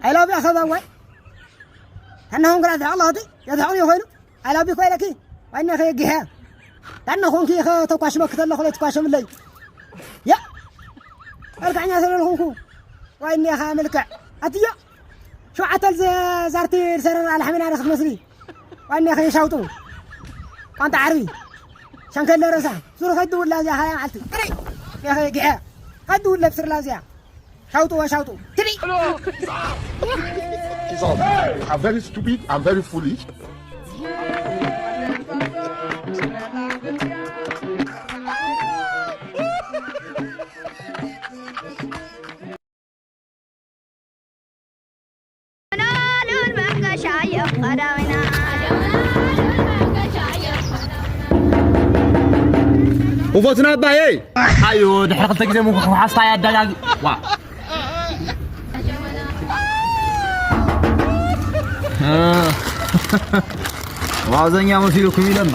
I love you ኣኸባዋይ። ታናኹም ግራ ትሕቕ ኣለኽቲ? የትሕቕ እዩ ኮይኑ? I love you ኮይለኪ? ዋይና ከየጊሐ። ታናኹም ኪ ከተኳሽመ ክተለኹ ለይ ትኳሸምለይ። ያ! መልክዐኛ ስለልኹንኩ። ዋይና ኸ መልክዕ። ኣትዮ! ሸውዓተ ዛርቲ ዝሰረራ ኣልሓሚና ዶ ክትመስሊ? ዋና ከይሻውጡ። ቋንጣ ዓርቢ። ሸንከለ ረሳ። ሱሩ ከይትውላ እዚኣ ኻያ መዓልቲ። ጥሪ! ያኸ ጊሐ። ከይትውለ ብስርላ እዚኣ። ሻውጡ ወሻውጡ። ትሪ! I'm very stupid, I'm very foolish. ውፎትና ኣባየይ ኣዩ ድሕሪ ክልተ ግዜ ምኩ ሓስታ ያዳጋጊ ዋ ዋዘኛ መሲሉኩም ኢለና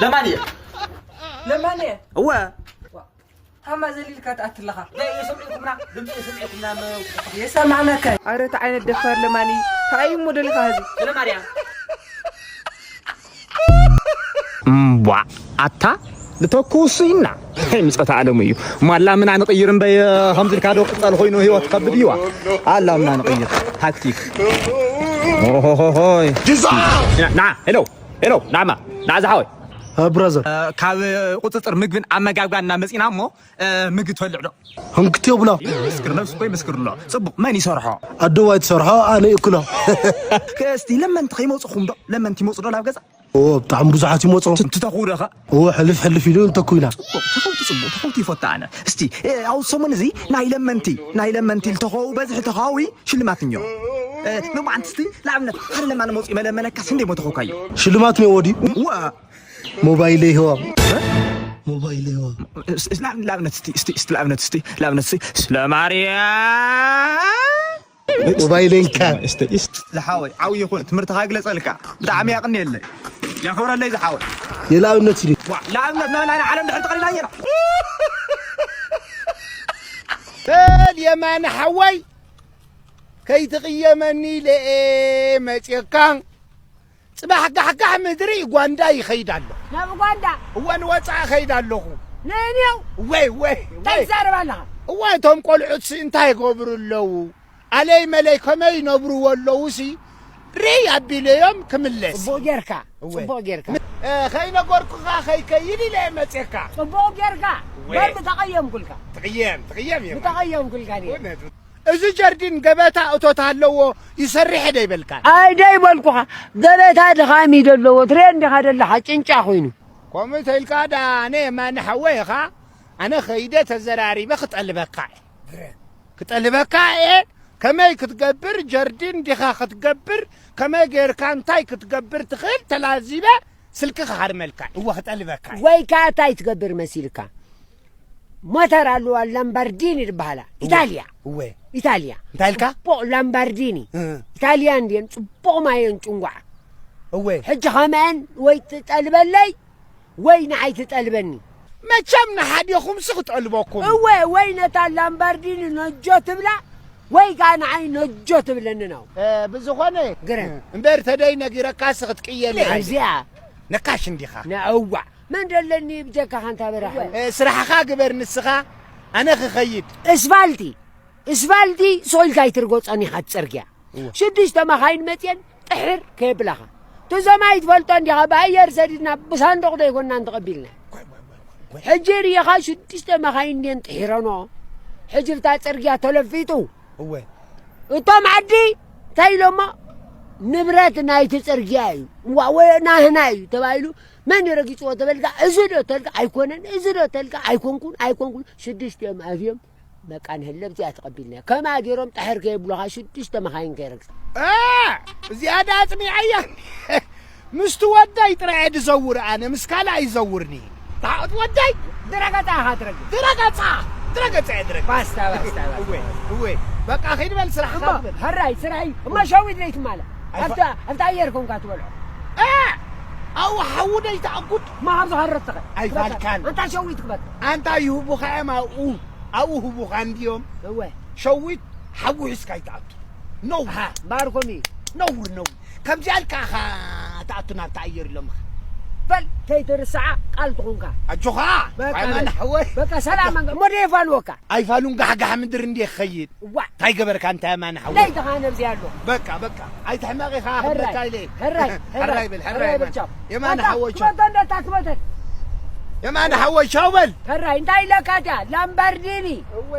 ለማን እየ ለማን እየ እወ ታማ ዘሊልካ ትኣትለኻ የሰምዕኩምና ድምፂ የሰምዕኩምና የሰማዕናካ ኣረ እቲ ዓይነት ደፋር ለማኒ እንታይ እሞ ደሊኻ ህዚ ስለ ማርያም እምቧ ኣታ ንተኩሱ ኢና ምፀታ ኣለሙ እዩ ማላ ምና ንቕይር እምበይ ከምዚ ኢልካ ዶ ቅፀል ኮይኑ ህይወት ከብድ እዩዋ ኣላ ምና ንቕይር ታክቲክ ኦሆሆሆይ ና ሄሎ ሄሎ ናማ ና ዝሓወይ ብራዘር ካብ ቁፅፅር ምግብን ኣመጋግባን እናመፂና እሞ ምግቢ ትበልዕ ዶ ህንክት የብሎ ይመስክር ነብሱ እኮ ይመስክር ኣሎ ፅቡቅ መን ይሰርሖ ኣደዋ ትሰርሖ ኣነ ይእክሎ እስቲ ለመንቲ ከይመፁኹም ዶ ለመንቲ ይመፁ ዶ ናብ ገዛ ብጣዕሚ ብዙሓት ይመፁ ትተኽኡ ዶ ኸ ሕልፍ ሕልፍ ኢሉ እንተኩ ኢና ተፈውቲ ፅቡቅ ተፈውቲ ይፈታ ኣነ እስቲ ኣብ ሰሙን እዚ ናይ ለመንቲ ናይ ለመንቲ ልተኸው በዝሒ ተኻዊ ሽልማት እኒኦ ሎማዓንቲ እስቲ ንኣብነት ሓደ ለማኒ መፁ መለመነካ ስንደይ ሞ ተኸውካዮ ሽልማት ኒኦ ወዲ ዋ ሞባይለይ ህዋ ሞባይለይ ህዋ ንኣብነት እስቲ እስቲ ንኣብነት እስቲ ንኣብነት እስቲ ስለ ማርያ ሞባይለይ እንካ ዝሓወይ ዓብዪ ይኹን ትምህርትኻ ይግለፀልካ ብጣዕሚ ያቕንየለይ ያኽብረለይ ዝሓወይ የልኣብነት ኢሉ ንኣብነት ነበላ ናይ ዓለም ድሕር ተቐሊላ እየና በል የማነ ሓወይ ከይትቕየመኒ ኢለ እየ መፅየካ ፅባሕ ጋሕጋሕ ምድሪ ኡጋንዳ ይኸይድ ኣሎ። ናብ ኡጋንዳ? እወ ንወፃኢ እኸይድ ኣለኹ። ንእኔው? እወይ እወይ እንታይ ትዛረብ ኣለኻ? እወ እቶም ቆልዑትሲ እንታይ ይገብሩ ኣለዉ? ኣለይ መለይ ከመይ ይነብርዎ ኣለዉሲ ርይ ኣቢለዮም ክምለስ። ፅቡቕ ጌርካ። እወ። ፅቡቕ ጌርካ። እ፣ ከይነገርኩኻ ከይከይድ ኢለ እየ መፅየካ። ፅቡቕ ጌርካ። እወ። በር ምተቐየምኩልካ። ትቕየም ትቕየም እዮም። ምተቐየምኩልካ ድየ? እውነት። እዚ ጀርዲን ገበታ እቶት ኣለዎ ይሰርሐ ዶ ይበልካ? ኣይ ደይ በልኩኻ ገበታ ድኻሚ ደለዎ ትሬ እንዲኻ ደለኻ ጭንጫ ኮይኑ። ከምኡ ተይልካ ዳ ኣነ የማነ ሓወይ ኢኻ ኣነ ኸይደ ተዘራሪበ ክጠልበካ እየ ክጠልበካ እየ ከመይ ክትገብር ጀርዲን ዲኻ ክትገብር ከመይ ጌርካ እንታይ ክትገብር ትኽእል ተላዚበ ስልኪ ክሃርመልካ እወ ክጠልበካ እየ። ወይ ከዓ እንታይ ትገብር መሲልካ ሞተር ኣለዋ ላምባርዲኒ ዝበሃላ ኢታልያ እወ ኢታልያ እንታይ ኢልካ ጽቡቕ ላምባርዲኒ እ። ኢታልያ እንድየን ጽቡቕ ማየን ጭንጓዓ እወ ሕጂ ኸምአን ወይ ትጠልበለይ ወይ ንዓይ ትጠልበኒ መቸም ንሓዲኹምሲ ክጠልበኩም እወ ወይ ነታ ላምባርዲኒ ነጆ ትብላ ወይ ከዓ ንዓይ ነጆ ትብለኒ ነው እ፣ ብዝኾነ ግረ እምበር ተደይ ነጊረካሲ ክትቅየም ኢኻ እዚኣ ነካሽ እንዲኻ ነእዋዕ መን ደለኒ ብጀካኻ እንታ በራኸ ስራሕኻ ግበር ንስኻ ኣነ ክኸይድ እስፋልቲ እስፋልቲ ሶይልካ ኣይትርጎፀን ኢኻ ትፅርግያ ሽዱሽተ መኻይን መፅየን ጥሕር ከየብላኻ ቱዞም ኣይትፈልጦ እንዲኻ ብኣየር ሰዲድና ብሳንዶቕ ዶ ይኮንና እንተቐቢልና ሕጂ ርኢኻ ሽዱሽተ መኻይን እንድየን ጥሒረኖ ሕጂ ብታ ፅርግያ ተለፊጡ እወ እቶም ዓዲ እንታይ ኢሎሞ ንብረት ናይቲ ፅርግያ እዩ እዋ ወ ናህና እዩ ተባሂሉ መን ረጊፅዎ ተበልካ እዚ ዶ ተልካ ኣይኮነን እዚ ዶ ተልካ ኣይኮንኩን ኣይኮንኩን ሽዱሽተ እዮም ኣትዮም በቃ ንህለብ እዚኣ ተቐቢልና። ከማ ገይሮም ጠሕር ከየብሉኻ ሽዱሽተ መኻይን ከይረግጽ። እ፣ እዚኣ ዳ ኣጽኒዓያ። ምስቲ ወዳይ ጥራይ እየ ዝዘውር ኣነ፣ ምስ ካልእ ኣይዘውርኒ። ታዖት ወዳይ ድረገጻ ኢኻ ትረግጽ። ድረገጻ፣ ድረገጻ እየ ድረግ። ባስታ፣ ባስታ፣ ባስታ። እወ፣ እወ። በቃ ኸይድ በል ስራሕኻ እሞ፣ ግበር። ሕራይ፣ ስራይ። እሞ ሸዊት ለይትማላ። ኣይፋ- ኣብታ፣ ኣብታ ኣየር ኮንካ ትበልዖ። እ! ኣው ሓዊ ደይትኣጉድ። ማ ኣብዚ ሃረትኸ? ኣይፋልካን። ኣንታ ሸዊት ክበል። ኣንታ ይህቡኻ እዮም ኣብኡ። ኣብኡ ህቡኻ እንድዮም። እወ። ሸዊት ሓዊ ሒዝካ ኣይትኣቱ። ነውር። ኣሃ፣ እምበኣር ኮም እዩ። ነውር፣ ነውር። ከምዚኣ ኢልካ ኢኻ ትኣቱ ናብቲ ኣየር ኢሎምኻ። በል፣ ከይትርስዓ ቃል ትኹንካ። ኣጆኻ፣ በቃ፣ ኣይማን በል። ሓወይ። በቃ፣ ሰላም መንገ-፣ እሞ ደየፋልወካ? ኣይፋሉን ጋሕጋሕ ምድሪ እንድየ ክኸይድ። እዋ። እንታይ ገበርካ እንታይ የማነ ሓወይ? ለይትኻ ነብዚ ኣሎ። በቃ፣ በቃ። ኣይትሕመቕ ኢኻ፣ ሕራይ፣ ክብለካ ኢለ። ሕራይ፣ ሕራይ፣ ሕራይ በል፣ ሕራይ ሕራይ በል፣ በል። ቻው። የማነ በቃ፣ ሓወይ፣ ቻው። ክበተን ደታ ክበተን። የማነ ሓወይ፣ ቻው በል። ሕራይ፣ እንታይ ኢለካ እቲኣ? ላምበርዲኒ። እወ።